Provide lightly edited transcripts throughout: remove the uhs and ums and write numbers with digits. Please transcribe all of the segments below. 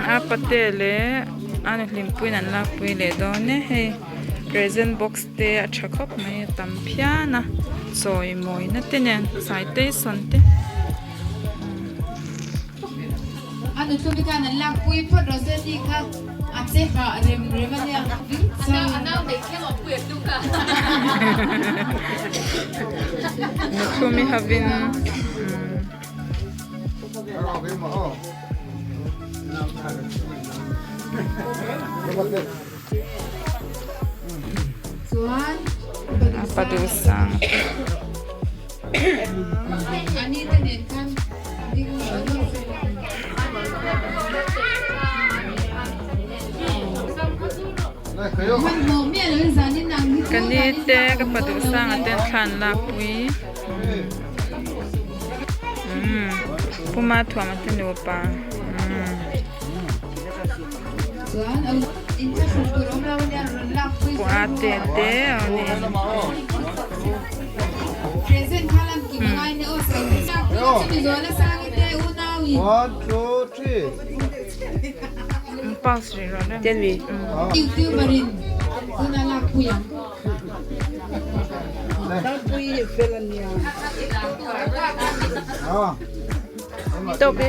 A pate leh a nuhlimpuiin an lakpui leh dawn e hei present box te a tha khawp mai a tam phian a chawi mawina te nen citation te. Nuthumi hovin A pa duh sang Ka ni te ka pa duh sang a ten thla an lakpui. Puma thuam a te nupa. Pua te te a ni. Pause rih rawh le. Tawp e.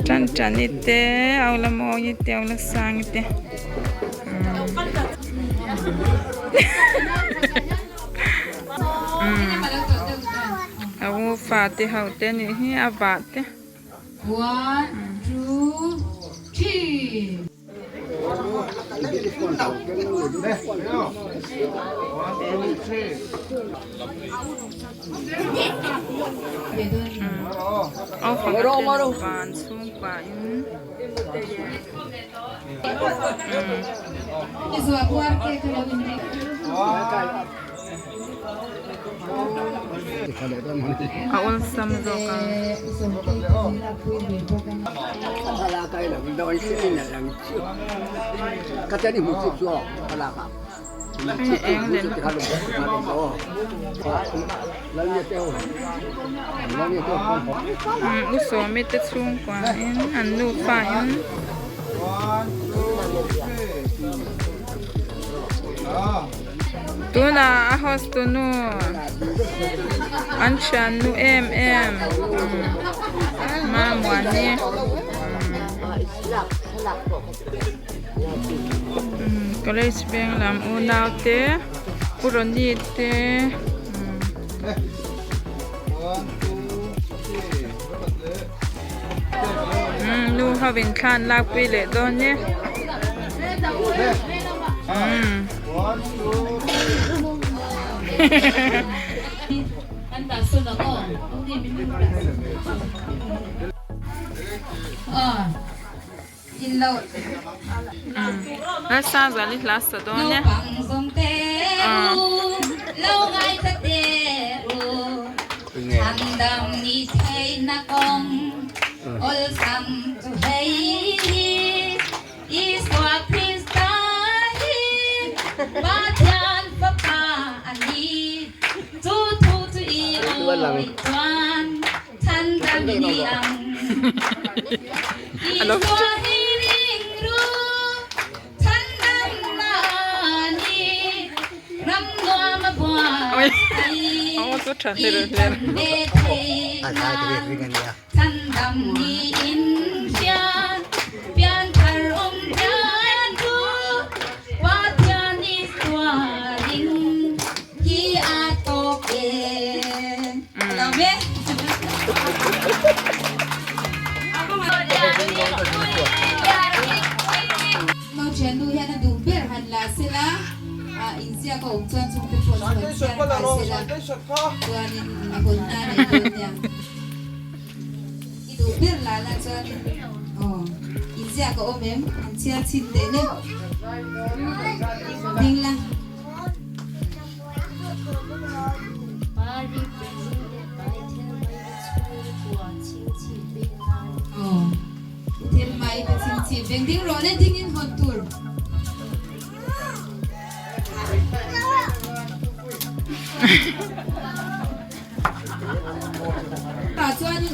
Tan tani te au la mawi te au la sang te. Au fa te ho te ni hi a va te. One, two, three. Au fang te nupa an chhungkua in. A awlsam zawk a. Hei eng leh lutuk. U Sawmi te chhungkua in an nufa in. Tunah a host tunu an thian nu em em Mamuani college veng lam unau te Pu Ronnie te. Nu ho in thla an lak pui leh dawn e. Nasa zal i hla sa dawn e.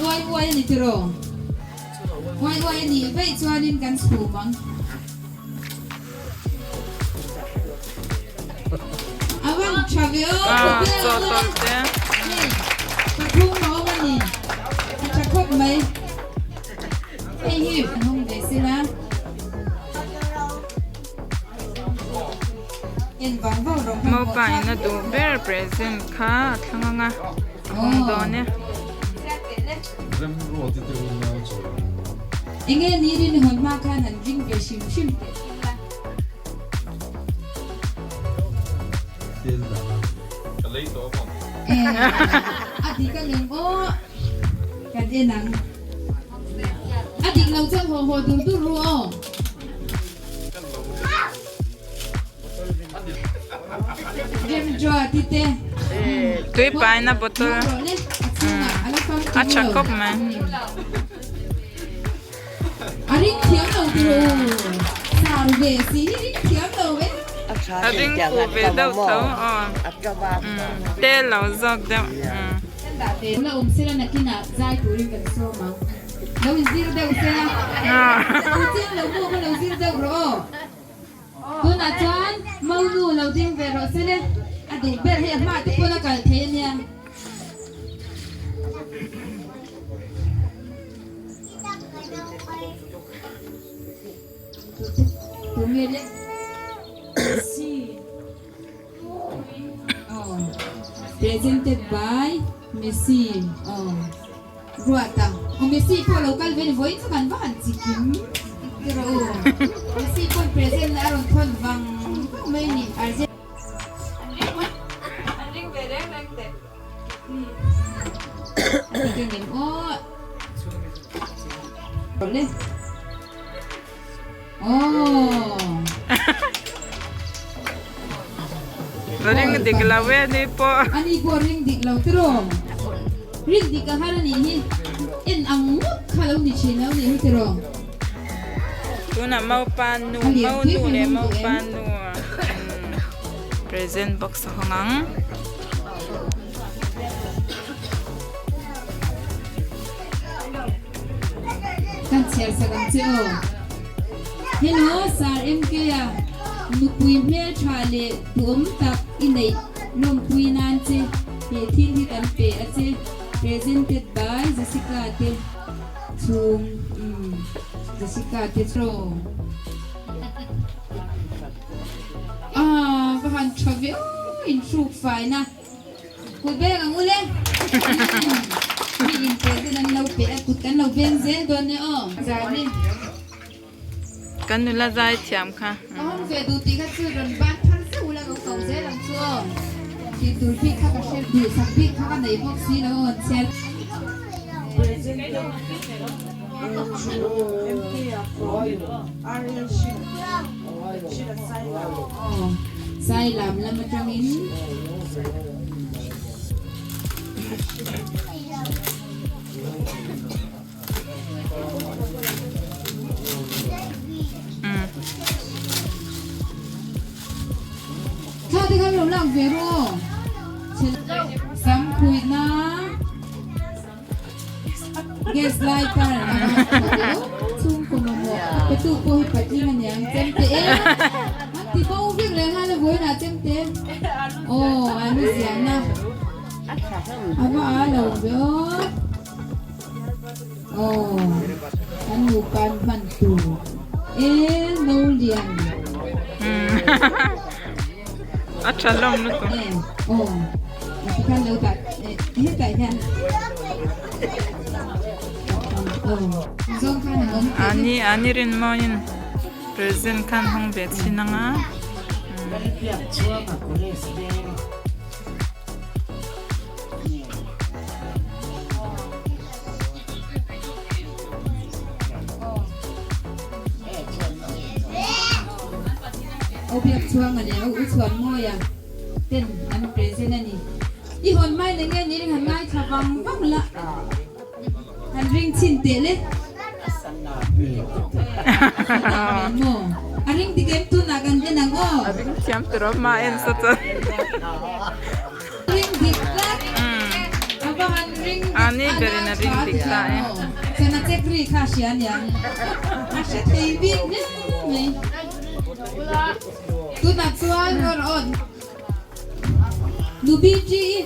uai uai a ni tiraw? Uai uai a nih vaih chuanin kan chhum ang. A van tha ve aw, khawvel aw. Hei, pathum a awm a ni. A tha khawp mai. Hei hi an hawng ve sela. En vang vang rawh hman Mopa in a duh ber present kha a thlang anga a hawng dawn e. Enge ni rin hawn hma khan han ring ve hrim hrim teh thung la. A dik ang em aw kan en ang. A dik lo chuan haw haw dur dur ru aw. Remdraw ti te. Tui paina bottle a tha khawp mai. A ring thiam lo ti rawh u. Sar ve si hi ring thiam lo ve. A ring fuh ve deuh tho aw. Te lo zawk deuh. Kan dah ve la awm sela nakinah zai turin kan sawm ang. Lo inzir deuh sela. Tu chiang lo pawh kha lo zir deuh rawh aw. Tunah chuan Monu lo ding ve rawh sele. A duh ber hi a hma te pawn a kal thei a nia. Presented by Messi Ruata aw Messi pawh lo kal ve ni vawiin chu kan va han chi kim ti rawh u Messi pawn present na a rawn thawn vang vang mai a ni Argentina An ring ve reng reng teh. A ti ka ngem aw. Le. Aw. Ring dik lo e ni pawh. Ani pawh ring dik lo tiraw. Ring dik a har a nih hi. En ang ngawt kha lo ni thin lo nih hi tiraw. Tunah maupa nu, mau nu leh maupa nu present box a hawng ang. Kan chhiar sak ang che aw. Hello Sir MK a nupui hmeltha leh duhawm tak i neih lawmpui nan che he thil hi kan pe a che Presented by Jessica te chhung umm Jessica te chu Aaa va han tha ve aw inhruk faina. Kut beng ang ule. Mi in present an lo pe a kut kan lo beng zel dawn e aw. Zai Kan nula zai thiam kha. Ka hawng ve duh tih kha chu rawn ban phar zeuh ula ka ko zel ang chu aw. Tih tur bik kha ka hre duh sak bik kha ka nei bawk si lo aw an chhiar. Aw Sai lam lam atangin. Thla te khan lo lak ve rawh aw. Sam khuihna. Gas lighter a va han tha ve aw. Chhungkaw mamawh a petu pawh hi patling a niang chemte e. An ti bo vek leh nghal a vawiinah chemte. Aw a lu ziahna a va a lo ve aw. Aw kan nupa hman tur e no lian. A tha hlawm lutuk. E aw a ti khan lo dah hetah hian aw zawng khan an awm Ani ani rinmawiin present khan hawng ve chhin anga. Aw biak chhuang a nia u chhuan mawi a ten an present a ni. I hawn mai na nge ni ring han ngaithla vang vang la han ring chhin teh le. Maw a ring dik em tunah kan en ang aw. A ring thiam tur awm a en sa chuan. Ring dik tlat. A va han ring dik A ni a berin la a ring tha dik ta e. maw? Sana check ri kha hria aniang. A hre thei bik hle mai. Tunah chuan rawh rawh aw. Nubi G i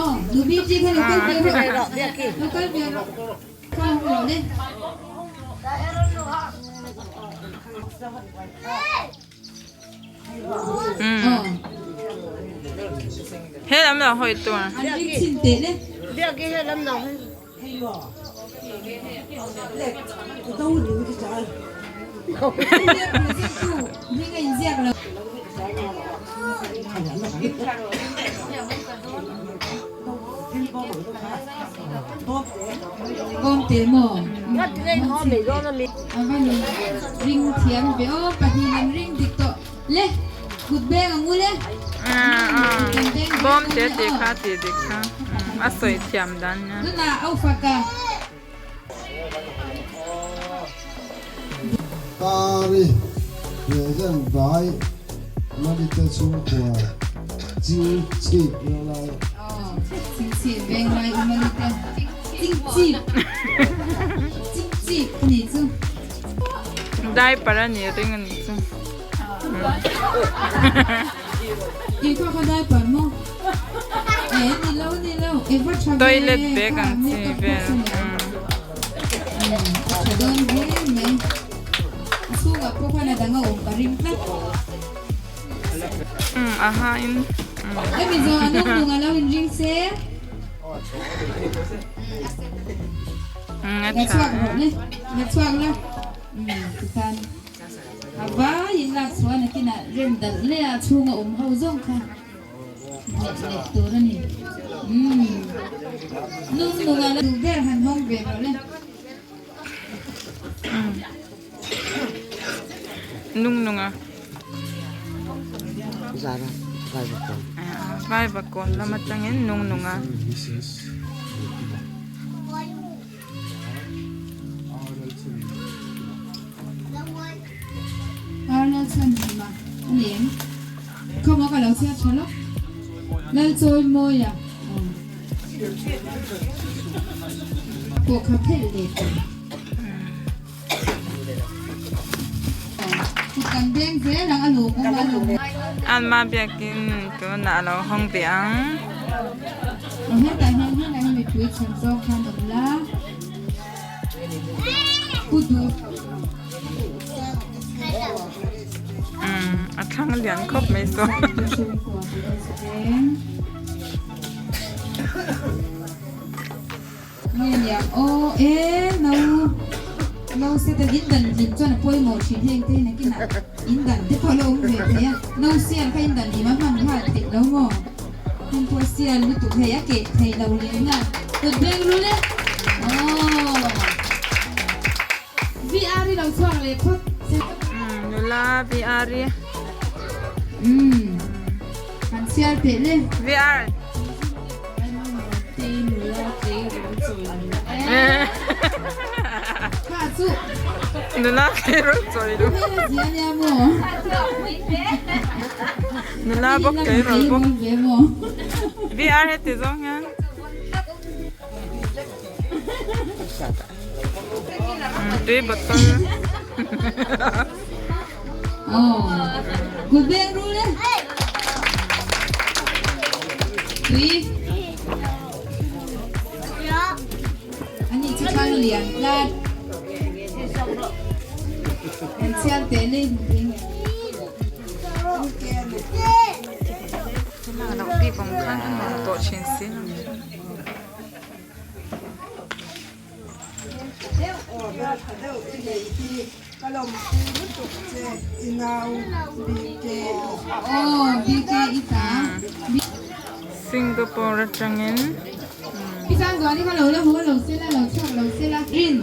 aw Nubi G kha lo kal ve rawh. Lo kal ve rawh. Kha rawh le. He lam lo hawi tur. An ring chhin teh le. Bawmte maw? A va in ring thiam ve aw, pahnih an ring dik tawh le, kut beng ang u le. Bawmte tih kha tih dik kha a sawi thiam dan nia. Tunah au fak a. Tari present by Malite chhungkua Ching chhip venglai. Aw ching chhip venglai u Malite ching chhip ching chhip a nih chu. Diaper a nih ring a nih chu. Keipawh ka diaper maw? E ni lo ni lo e va tha ve Toilet bag kha ang chi makeup vel. box a ni ang. A tha dawn hle mai. A chhungah pawh khan a dang a awm ka ring tlat. Umm a ha in. Hemi zawh a nung nung a lo in ring se. Umm a La tha chhuak rawh le. La chhuak la. Umm titan. A vai in lak chhuah nakinah rem dalh leh a chhunga awm ho zawng kha leh leh tur a ni. Umm nung nung a la duh ber han hawng ve rawh le. Nung nung a. Vai vakawn lam atangin nung nung a. Arnold chuan Hima a ni em? Khawmaw ka lo chhiat tha lawk. Lalchawimawia aw. Pawh kha phelh leh tawh. Kut kan beng zel ang a lawmawm a lawm. Anmah biakin tunah a lo hawng ve ang. Aw hetah hian hetah hian mipui chhan zawk khan awm la. Pu duh. Umm a thlang lian khawp mai saw. Nge niang aw e no no se ten in dan hlim chuan a pawimawh thin heng te hi nakinah in dan te pawh a lo awm ve thei a no sial kha in dan hlim a hman nghal theih lo maw heng pawh sial lutuk hei a keh thei lo leh nghal kut beng rul e aw VR i lo chhuak leh phawt se. Nula VR i. Umm han chhiar teh le. VR. Nula tleirawl chawi lu. Nula bawk tleirawl bawk. VR heti zawng hian. Tui bottle. Tui ani chu thlang lian tlat an chhiar teh leh hmu thei nge. Thil loh bik awm khan a nuam tawh thin si lo. Aw BK i ta. Singapore atangin. I tan zuan i kha lo la haw lo se la lo chhuak lo se la rin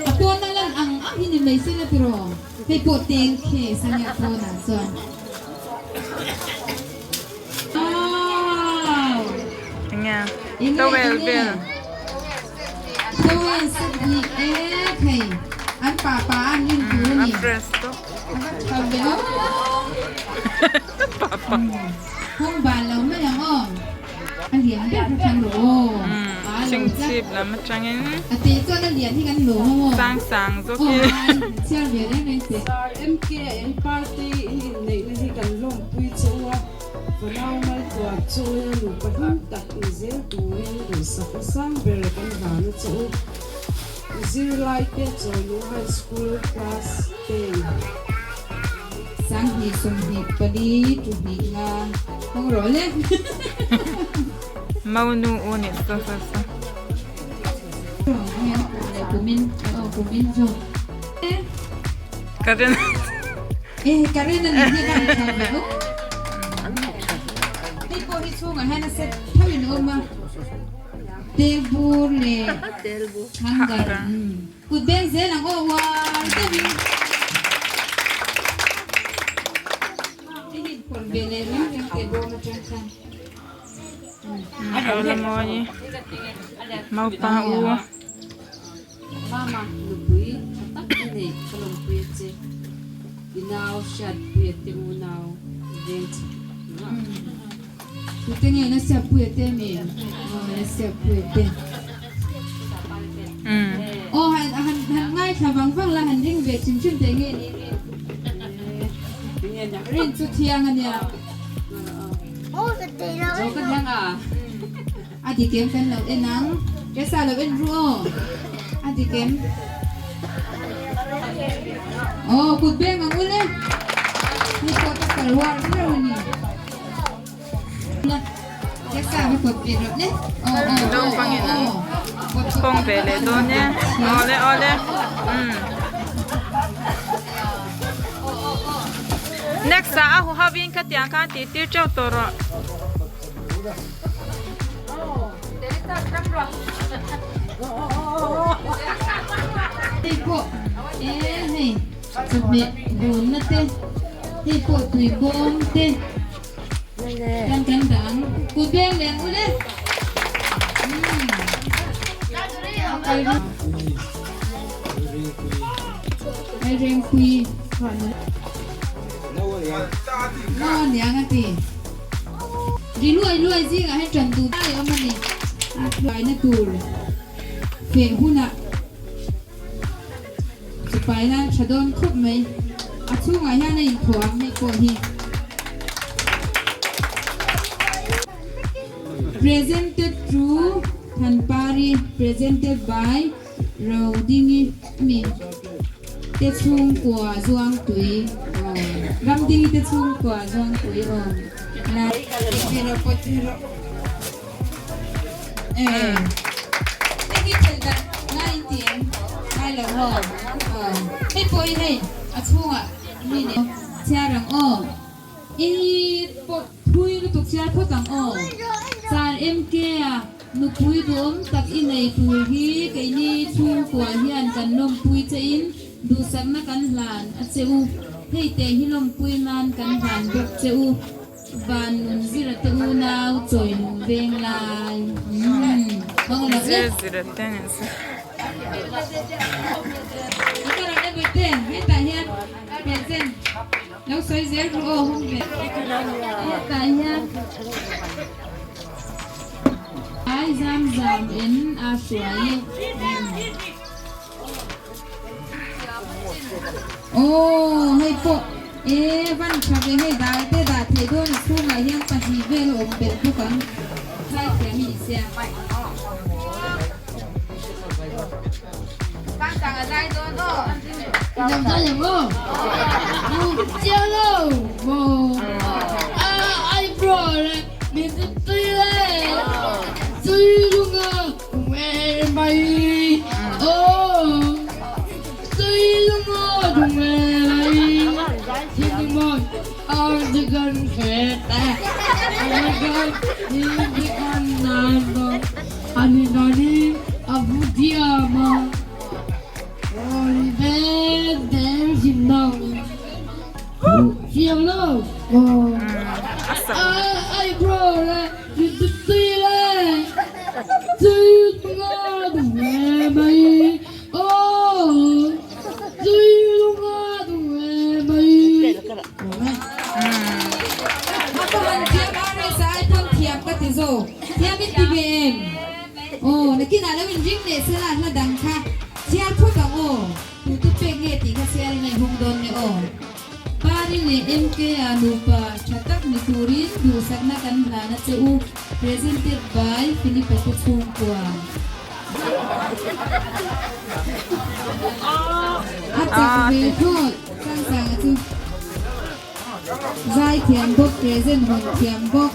a pawn a lan ang ang hi ni mai se la tiraw hei pawh teng case a nia pawnah chuan. Wow! Enge? Enge Towel enge? vel. Towel set hnih e thei. An pa pa an rin tur a A ni. fresh tawp. A va tha ve aw. Pa pa. Hawng ban lo mai ang aw. A lian ber kha thlang rawh aw. A lo tlat. Chingchip lam atangin. A teh chuan a lian hi kan lawm ang aw. Sang sang zawk hi. Aw ngai, chhiar ve reng reng teh. Sir MKN party in inneihna hi kan lawmpui che u a, fanau maltluan chawia nupa hlim tak ni zel turin duhsak a sang ber kan hlan a che u. Zirlaite Chawinu High School Class 10. 2024 25 hawng rawh le. Maunu u nih sa sa sa. Kumin aw kumin chu. Karen. Eh Karen a nih hi van tha ve aw. Hei pawh hi chhungah hian a set tho in a awm a. Telbur leh Hangar kut beng zel ang aw uar deuhin. Hei hi phawrh ve leh reng reng teh bawm atang khan. Aula mawi maupa u. Mama nupui tha tak i neih ka lawmpui a che. I nau hriatpui a te unau veng chhe ngah. Tute nge na siapui a te mi? Aw na siapui a te. Aw han han han ngaithla vang vang la han ring ve chim chim teh nge ni rin. Rin chu thiang a nia. A dik em kan lo en ang. Resa lo en ru aw. A dik em. Aw kut beng ang ule. Hei pawh ka kal uar viau a ni. Resa va kut ve rawh le. Aw aw aw aw aw. Kawng ve leh dawn e. Awle awle. Next ah a hu ho in ka tiang khan tih tir teuh tawh rawh. Hei pawh e hei chawhmeh bunna te hei pawh tui bawm te kan kan dah ang kut beng leh ang ule Rengpui No aniang a ti. Ri luai luai zingah hian ṭan duh lai a awm a ni. A hruaina tur feh hunah sipai nan ṭha dawn khawp mai. A chhungah hian a inthawh ang hei pawh hi. Presented to Thanpari Presented by Rodingi mi te chhungkua Zuangtui aw Ramdingi te chhungkua Zuangtui aw la Hero pawt hero e hei hi khelh dan ngai in ti em ngai lo maw aw hei pawh hi hei a chhungah mi nen chhiar ang aw i pawt thui lutuk chhiar phawt ang aw Sir MK a. Nupui duhawm tak i nei tur hi keini chhungkua hian kan lawmpui che in duhsakna kan hlan a che u. Hei te hi lawmpui nan kan hlan bawk che u. Van nun zira te unau chawi lung veng lai. Umm. Hmang lo e. Zira te ni se. I ka rawn e te hetah hian present lo sawi zel ru aw hung ve. Hetah hian. Ai zam zam in a hruai e. Aw hei pawh e van tha ve hei dal te dah theih dawn a chhungah hian pahnih vel a awm belh bawk ang zaithiam i ni sia. zawk? Thiam in ti ve em? Aw, nakinah lo in ring leh sela hla dang kha chhiar phawt ang aw. Tute pek nge tih kha chhiar in a i hawng dawn nge aw. Pari leh MK-a nupa tha tak ni turin duhsakna kan hlan a che u. Presented by Philip-a te chhungkua. A chak ve thlawt Sangsanga chu. Zai thiam bawk, present hawn thiam bawk.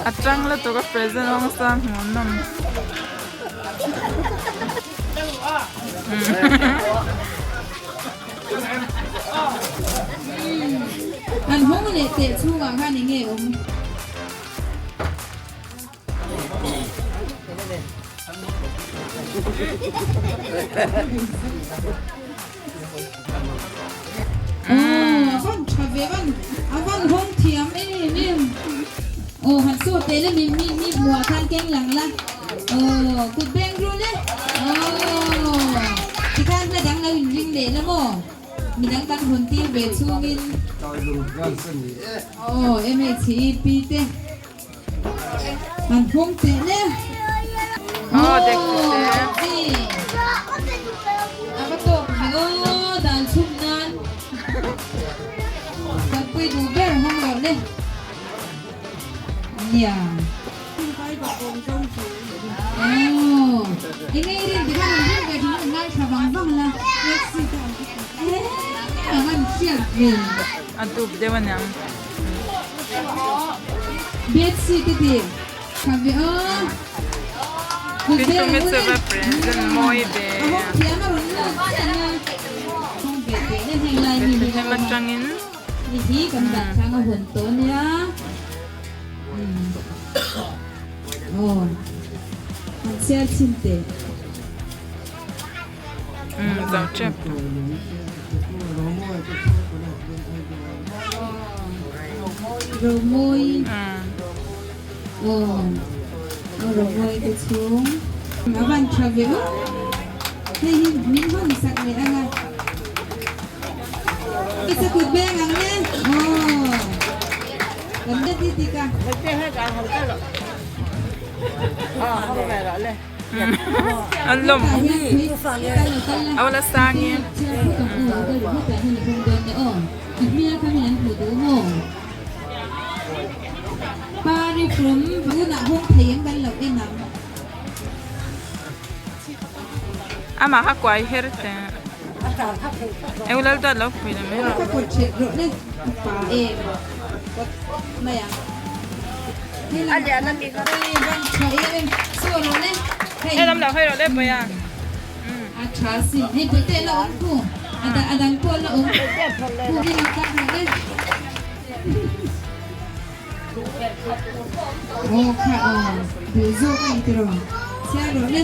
A tang lutuk a present awng sang hmuh nawm. An hawng leh teh chhungah khan enge awm? Aw a van tha ve van a van hawng thiam em em aw han saw teh le mi mi mi hmuh ah khan keng lang la aw kut beng ru le aw tikhan hla dang lo in ring leh la maw midang kan hawn tir ve chhungin aw MHEP te. An hawng teh le. Aw dek te. A va tawk ve aw dan chhum nan. Kan pui duh ber hawng loh le. Nia. Aw. Enge i rin tikhan an rin ve thin an ngai tha vang vang la. A van hriat ve. A dup deuh aniang. Bedsheet te ti tha ve aw. Kut vel ang ule. A hawng thiam a rawn lut chiah nia. Hawng ve teh le heng lai mi hi a awm a. Ni hi kan dah thlang a hawn tawh nia. Aw han chhiar chhin teh. Romawi aw Romawi te chhung a van tha ve aw hei hi min hawn sak leh ang a ka kut beng ang le aw kan la ti tik a. An lawm a la sang e. Amah kha kuai her teh. Eng lal dawt lo pui la mai rawh. He lam lo hawi rawh le Puia. A tha sin hei pawh la awm khu a dang pawh la awm khu hi lo kak rawh le. Aw kha aw duh zawk a ni tiraw chhiar rawh le.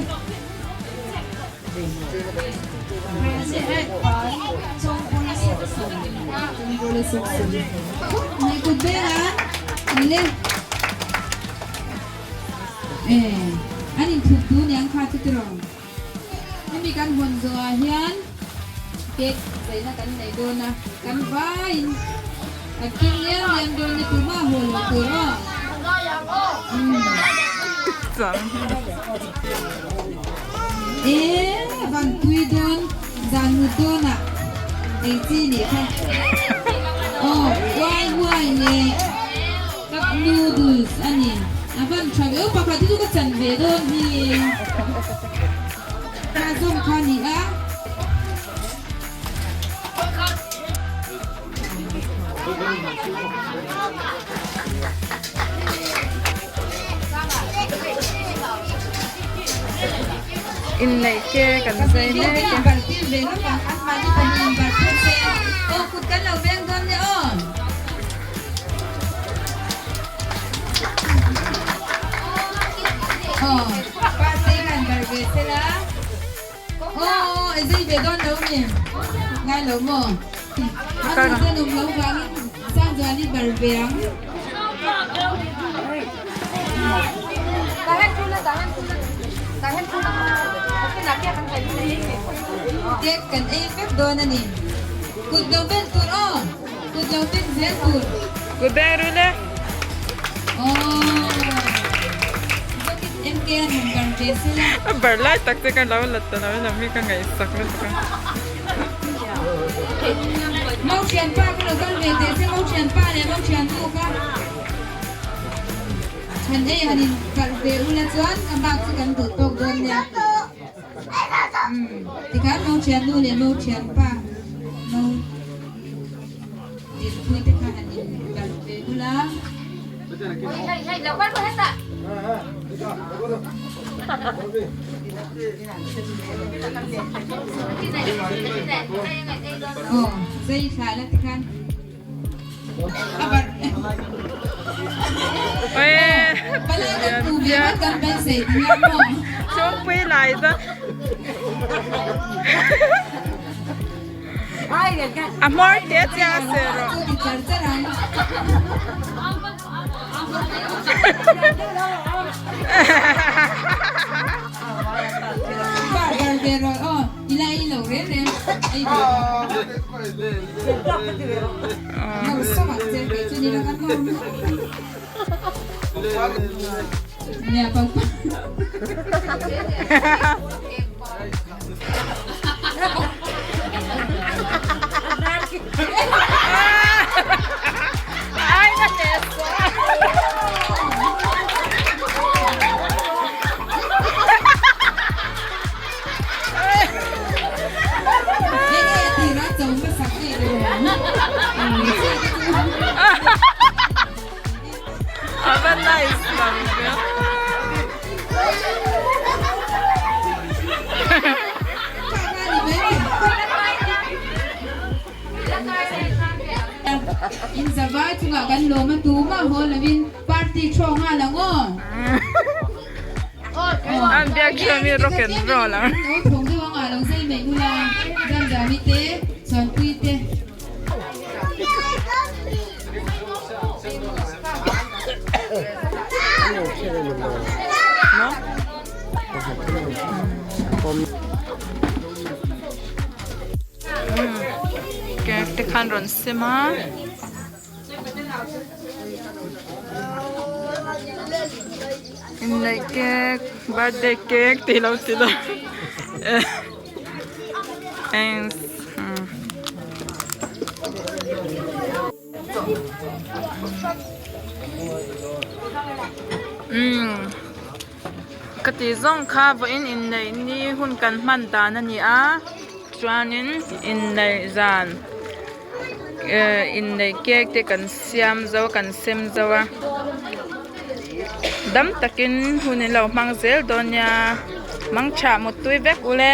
Mai kut ber a le e an in thup tu niang kha chu tiraw hemi kan hawn zawh ah hian cake zaina kan nei dawn a kan vaiin kan keng liam liam dawn ni tur hma haw lo tur aw. E van tui dawn zan mut dawnah ei chi nih kha aw uai huai leh cup noodles a ni a van tha ve aw pakhat hi chu ka chan ve dawn hi kha zawm kha ni a. Inneih ke kan zai mek e. Aw i zei ve dawn lo mi? Ngai lo maw? A nu te num lo vangin Sangzuali bar ve ang. Cake kan ei vek dawn a ni. Kut lo ben tur aw, kut lo ben zel tur. Ku beng ru le. A bar lai tak te ka lo la ta lo lam hi ka ngaihsak lutuk a. Tikhan mo thiannu leh mo thianpa mo dinpui te kha han in kalh ve bula. Aw zei thla la tikhan. Chhungpui lai chu a hmawr te chiang a ser rawh. A va nice lo ve. In zavai chungah kan lawm a tumah haw lovin party throw nghal ang aw. An biak hian mi rock and roll ang. Lo thawng deuh anga lo zai mai ula Zamzami te Chuanpui te. Cake te khan rawn sem a. Inneih cake birthday cake tih lo ti lo thanks umm ka tih zawng kha vawiin inneih ni hun kan hman dan a ni a chuanin inneih zan. Eh inneih cake te kan siam zo a kan sem zo a dam takin hun in lo hmang zel dawn nia mangtha mutui vek ule.